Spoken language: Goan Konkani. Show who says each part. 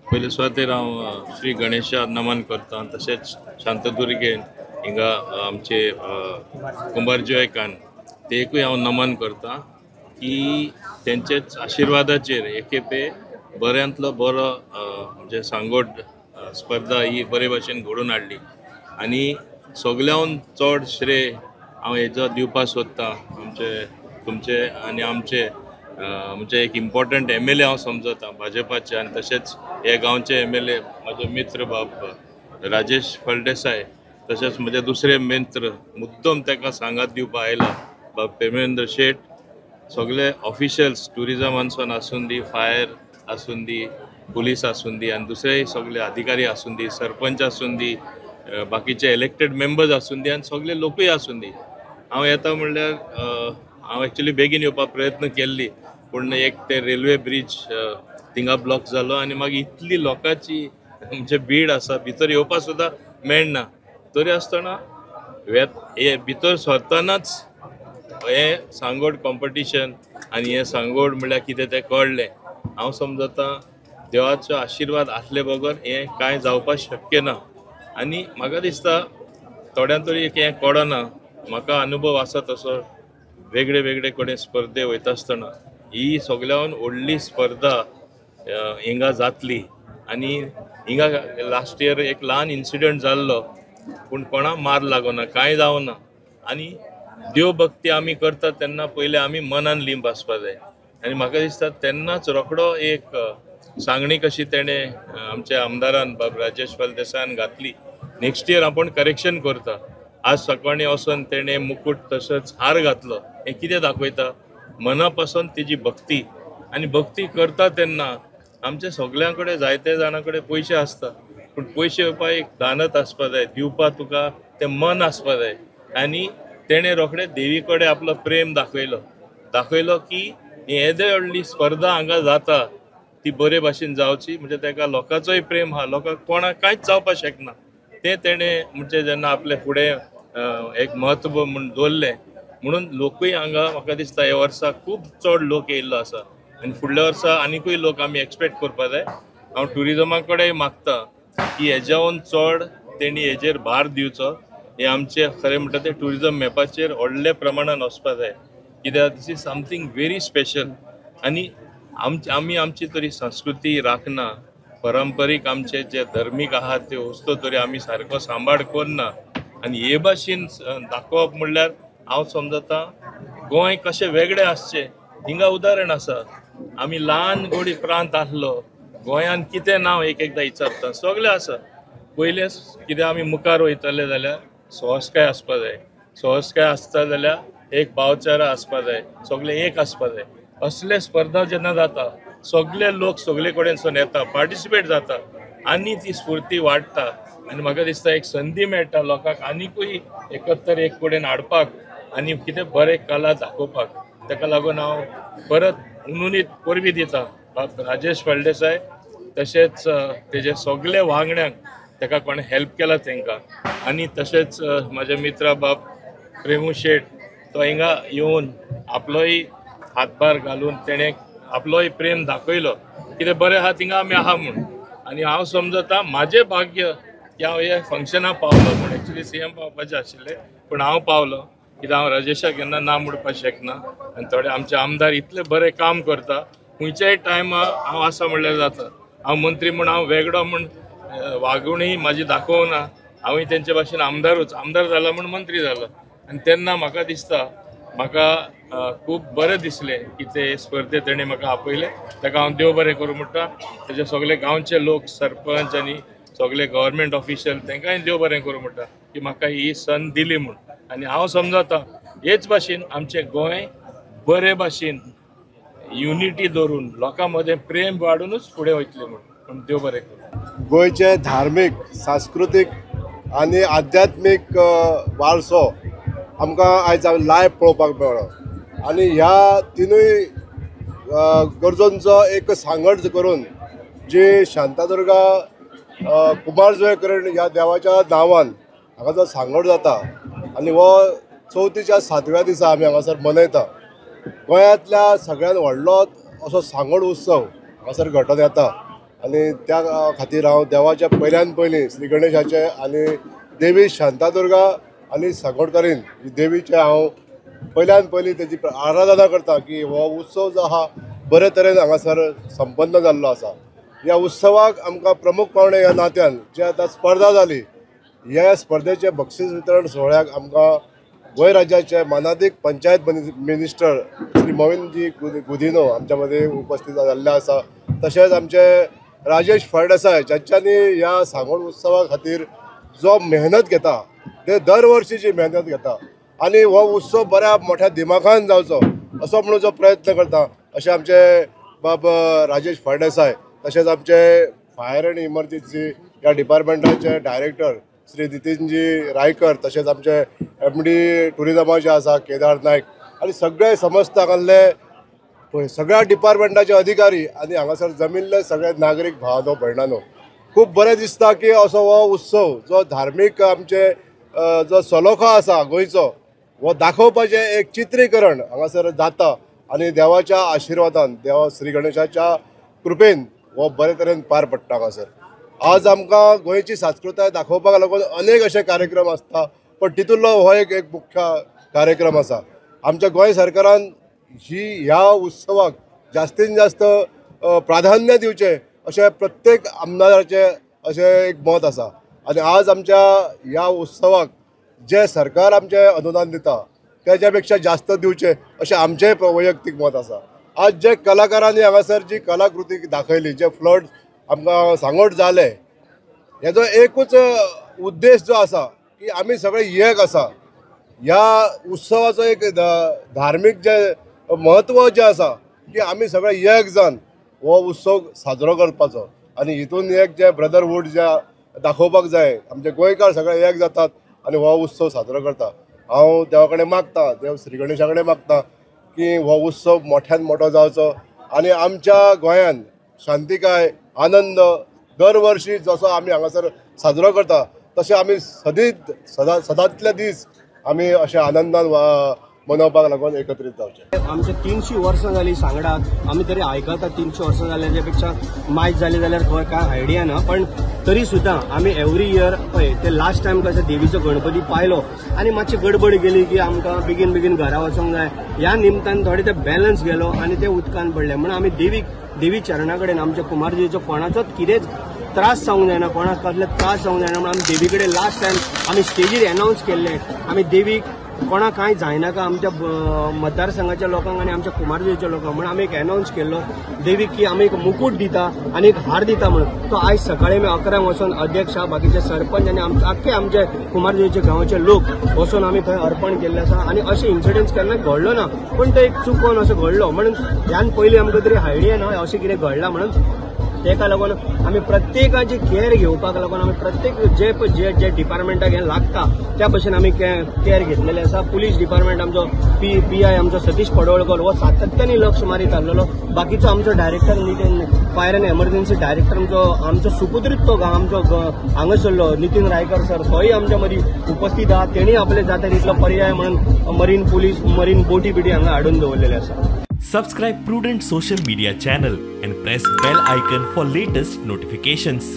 Speaker 1: पयले सुवातेर हांव श्री गणेशा नमन करता, तशेंच शांतादुर्गेन हिंगा आमचे कुंभारजुवेकान तेकूय हांव नमन करता की तेंचेच आशिर्वादाचेर एकेपे बऱ्यांतलो बरो म्हणजे सांगोड स्पर्धा ही बरे भाशेन घडोवन हाडली. आनी सगळ्याहून चड श्रेय हांव हेजो दिवपाक सोदता आमचे तुमचे आनी आमचे म्हणजे एक इम्पॉर्टंट MLA हांव समजता भाजपाचे, आनी तशेंच हे गांवचे MLA म्हाजो मित्र बाब राजेश फळदेसाय, तशेंच म्हजे दुसरे मित्र मुद्दम ताका सांगात दिवपाक आयला बाब प्रेमेंद्र शेट, सगळे ऑफिशियल्स ट्युरिजमानसून आसून दी, फायर आसून दी, पुलीस आसून दी, आनी दुसरेय सगळे अधिकारी आसून दी, सरपंच आसून दी, बाकीचे इलेक्टेड मेंबर्स आसून दी, आनी सगळे लोकूय आसून दी. हांव येता म्हणल्यार हांव एक्चुली बेगीन येवपाक प्रयत्न केल्ली, पूण एक ते रेल्वे ब्रिज थिंगा ब्लॉक जालो आनी मागीर इतली लोकांची म्हणजे भीड आसा, भितर येवपाक सुद्दां मेळना. तरी आसतना हे भितर सरतनाच हे सांगोड कॉम्पिटिशन आनी हे सांगोड म्हणल्यार कितें तें कळ्ळें. हांव समजता देवाचो आशिर्वाद आसले बगर हें कांय जावपाक शक्य ना. आनी म्हाका दिसता थोड्यां तरी एक हें कळना, म्हाका अनुभव आसा तसो वेगळे वेगळे कडेन स्पर्धे वयता आसतना ही सगळ्याहून व्हडली स्पर्धा हिंगा जातली. आनी हिंगा लास्ट इयर एक ल्हान इन्सिडंट जाल्लो, पूण कोणाक मार लागना, कांय जावना. आनी देवभक्ती आमी करता तेन्ना पयलें आमी मनान लिंब आसपा जाय. आनी म्हाका दिसता तेन्नाच रोखडो एक सांगणी कशी तेणें आमच्या आमदारान बाब राजेश फळदेसायान घातली, नेक्स्ट इयर आपूण करेक्शन करता. आज सकाळीं वचून तेणें मुकूट तसोच हार घातलो, हें कितें दाखयता? मना पासून तेजी भक्ती. आनी भक्ती करता तेन्ना आमच्या सगळ्यां कडेन जायते जाणां कडेन पयशे आसता, पूण पयशे येवपाक एक दानत आसपा जाय, दिवपाक तुका तें मन आसपा जाय. आनी तेणें रोखडें देवी कडेन आपलो प्रेम दाखयलो, दाखयलो की येदे व्हडली स्पर्धा हांगा जाता ती बरे भाशेन जावची, म्हणजे ताका लोकांचोय प्रेम आहा, लोकांक कोणाक कांयच जावपाक शकना. तें तेणें म्हणजे जेन्ना आपलें फुडें एक म्हत्व म्हूण दवरलें, म्हणून लोकूय हांगा म्हाका दिसता ह्या वर्सा खूब चड लोक येयल्लो आसा. आनी फुडल्या वर्सा आनिकूय लोक आमी एक्सपेक्ट करपा जाय. हांव ट्युरिजमा कडेन मागता की हेज्याहून चड तेणी हेजेर भार दिवचो. हे आमचे खरें म्हणटा ते ट्युरिजम मॅपाचेर व्हडल्या प्रमाणान वचपा जाय, कित्याक this is something very special. आनी आमी आमची तरी संस्कृती राखना, परंपरीक आमचे जे धर्मीक आहात त्यो वस्तू तरी आमी सारको सांबाळ करना. आनी हे भाशेन दाखोवप म्हणल्यार हांव समजता गोंय कशें वेगळें आसचें हिंगा उदाहरण आसा. आमी ल्हान गोडी प्रांत आसलो, गोंयान कितें नांव एक एकदां विचारता, सगळें आसा. पयलें कितें आमी मुखार वयतले जाल्यार सहजकाय आसपा जाय, सहजकाय आसता जाल्यार एक भावचारा आसपा जाय, सगळें एक आसपा जाय. असले स्पर्धा जेन्ना जाता सगळे लोक सगळे कडेनसून येता, पार्टिसिपेट जाता आनी ती स्फूर्ती वाडटा. आनी म्हाका दिसता एक संदी मेळटा लोकांक आनिकूय एकत्र एक कडेन हाडपाक आनी कितें बरें कला दाखोवपाक. ताका लागून हांव परत हुनहुनीत परबीं दिता बाब राजेश फळदेसाय, तशेंच तेजे सगळे वांगड्यांक ताका कोणें हेल्प केला तांकां, आनी तशेंच म्हाज्या मित्रा बाब प्रेमू शेट तो हिंगा येवन आपलोय हातभार घालून तेणें आपलोय प्रेम दाखयलो कितें बरें आहा थिंगा आमी आहा म्हूण. आनी हांव समजता म्हाजें भाग्य की हांव हे फंक्शनाक पावलो म्हूण. एक्चुली CM पावपाचें आशिल्लें पूण हांव पावलो, कित्याक हांव राजेशाक केन्ना ना म्हणपाक शकना. आनी थोडे आमचे आमदार इतले बरें काम करता, खंयच्याय टायमार हांव आसा म्हणल्यार जाता. हांव मंत्री म्हूण हांव वेगळो म्हूण वागणूय म्हाजी दाखोवना, हांवूय तेंचे भाशेन आमदारूच, आमदार जाला म्हूण मंत्री जालो. आनी तेन्ना म्हाका दिसता म्हाका खूब बरें दिसलें की ते स्पर्धे तेणें म्हाका आपयलें, ताका हांव देव बरें करूं म्हणटा. तेजे सगळे गांवचे लोक, सरपंच आनी सगळे गव्हर्मेंट ऑफिशियल तांकांय देव बरें करूं म्हणटा की म्हाका ही संद दिली म्हूण. आनी हांव समजता हेच भाशेन आमचें गोंय बरे भाशेन युनिटी दवरून लोकां मदें प्रेम वाडुनूच फुडें वयतलें म्हूण. पूण देव बरें करूं.
Speaker 2: गोंयचे धार्मीक, सांस्कृतीक आनी आध्यात्मीक वारसो आमकां आयज लायव पळोवपाक मेळ्ळो आनी ह्या तिनूय गरजांचो एक सांगड करून जी शांतादुर्गा कुंभारजुवेकरण ह्या देवाच्या नांवान हांगा जो सांगड जाता आनी हो चवथीच्या सातव्या दिसा आमी हांगासर मनयता. गोंयांतल्या सगळ्यांत व्हडलो असो सांगड उत्सव हांगासर घडोवन येता आनी त्या खातीर हांव देवाच्या पयल्यान पयलीं श्री गणेशाचे आनी देवी शांतादुर्गा आनी सांगोडकारीन देवीचे हांव पयल्यान पयलीं तेजी आराधना करता की हो उत्सव जो आहा बरे तरेन हांगासर संपन्न जाल्लो आसा. ह्या उत्सवाक आमकां प्रमुख पावणे ह्या नात्यान जे आतां स्पर्धा जाली ह्या स्पर्धेचे बक्षीस वितरण सुवाळ्याक आमकां गोंय राज्याचे मानादीक पंचायत मिनिस्टर श्री मोविनजी गुदिन्हो आमच्या मदीं उपस्थित जाल्ले आसा. तशेंच आमचे राजेश फळदेसाय ज्यांच्यांनी ह्या सांगोड उत्सवा खातीर जो मेहनत घेता ते दर वर्षी जी मेहनत घेता आनी हो उत्सव बऱ्या मोठ्या दिमाखान जावचो असो म्हणून जो प्रयत्न करता अशे आमचे बाब राजेश फळदेसाय, तशेंच आमचे फायर आनी इमर्जन्सी ह्या डिपार्टमेंटाचे डायरेक्टर श्री नितीनजी रायकर, तशेंच आमचे एमडी टुरिजमाचे आसा केदार नायक आनी सगळे समस्त हांगासरले सगळ्या डिपार्टमेंटाचे अधिकारी आनी हांगासर जमिल्ले सगळे नागरीक भावानो भयणानो, खूब बरें दिसता की असो हो उत्सव जो धार्मीक आमचे जो सलोखो आसा गोंयचो हो दाखोवपाचें एक चित्रीकरण हांगासर जाता आनी देवाच्या आशिर्वादान देवा श्री गणेशाच्या कृपेन हो बरे तरेन पार पडटा हांगासर. आज आमकां गोंयची संस्कृताय दाखोवपाक लागून अनेक अशे कार्यक्रम आसता पण तितूंतलो हो एक एक मुख्य कार्यक्रम आसा. आमच्या गोंय सरकारान ही ह्या उत्सवाक जास्तीन जास्त प्राधान्य दिवचें अशें प्रत्येक आमदाराचें अशें एक मत आसा आनी आज आमच्या ह्या उत्सवाक जे सरकार आमचें अनुदान दिता तेज्या पेक्षा जास्त दिवचें अशें आमचें वैयक्तीक मत आसा. आज जे कलाकारांनी हांगासर जी कलाकृती दाखयली, जे फ्लड आमकां सांगोड जाले, हेजो एकूच उद्देश जो आसा की आमी सगळे एक आसा. ह्या उत्सवाचो एक धार्मीक जे म्हत्व जें आसा की आमी सगळे एक जावन हो उत्सव साजरो करपाचो आनी हितून एक जे ब्रदरहूड जे दाखोवपाक जाय, आमचे गोंयकार सगळे एक जातात आनी हो उत्सव साजरो करता. हांव देवा कडेन मागता, देव श्री गणेशा कडेन मागता की हो उत्सव मोठ्यान मोठो जावचो आनी आमच्या गोंयान शांतिकाय आनंद दर वर्षी जसो आमी हांगासर साजरो करता तशें आमी सदीत सदा सदांतले दीस आमी अशे आनंदान मनोवपाक लागून एकत्रीत जावचे.
Speaker 3: आमचे 300 वर्सां जाली सांगडाक, आमी तरी आयकता 300 वर्सां जाली, हाजे पेक्षा मायज जाली जाल्यार खंय काय आयडिया ना, पण तरी सुद्दां आमी एवरी इयर पळय ते लास्ट टायम कशें देवीचो गणपती पायलो आनी मातशी गडबड गेली की आमकां बेगीन बेगीन घरा वचोंक जाय, ह्या निमतान थोडे ते बॅलन्स गेलो आनी ते उदकान पडले. म्हणून आमी देवीक देवी चरणा कडेन आमच्या कुमारजुंवेचो कोणाचोच कितेंच त्रास जावंक जायना, कोणाक कसले त्रास जावंक जायना म्हणून आमी देवी कडेन लास्ट टायम आमी स्टेजीर एनावन्स केल्ले आमी देवीक कोणाक कांय जायनाका आमच्या मतदारसंघाच्या लोकांक आनी आमच्या कुमारजुंवेच्या लोकांक, म्हणून आमी एक एनावन्स केल्लो देवीक की आमी एक मुकूट दिता आनी एक हार दिता म्हणून. तो आयज सकाळी आमी 11 वचोन अध्यक्ष, बाकीचे सरपंच आनी आख्खे आमचे कुमारजुंवेचे गांवचे लोक वचोन आमी थंय अर्पण केल्ले आसा. आनी अशें इन्सिडंट्स केन्ना घडलो ना, पण तो एक चुकोन असो घडलो म्हणून ह्यान पयलीं आमकां तरी आयडिया ना अशें कितें घडलां म्हणून तेका लागून आमी प्रत्येकाची केअर घेवपाक लागून आमी प्रत्येक जे जे जे डिपार्टमेंटाक हें लागता त्या भशेन आमी केअर घेतलेले आसा. पुलीस डिपार्टमेंट आमचो पी I आमचो सतीश पडवळकर हो सातत्याने लक्ष मारीत आसलेलो, बाकीचो आमचो director Nitin fire and emergency director आमचो आमचो सुपुत्रीत तो आमचो हांगासरलो नितीन रायकर सर तोय आमच्या मदीं उपस्थित आहा, तेणी आपले जाता तितलो पर्याय म्हणून मरीन पुलीस मरीन बोटी बिटी हांगा हाडून दवरलेले आसा.
Speaker 4: Subscribe Prudent Social Media channel and press bell icon for latest notifications.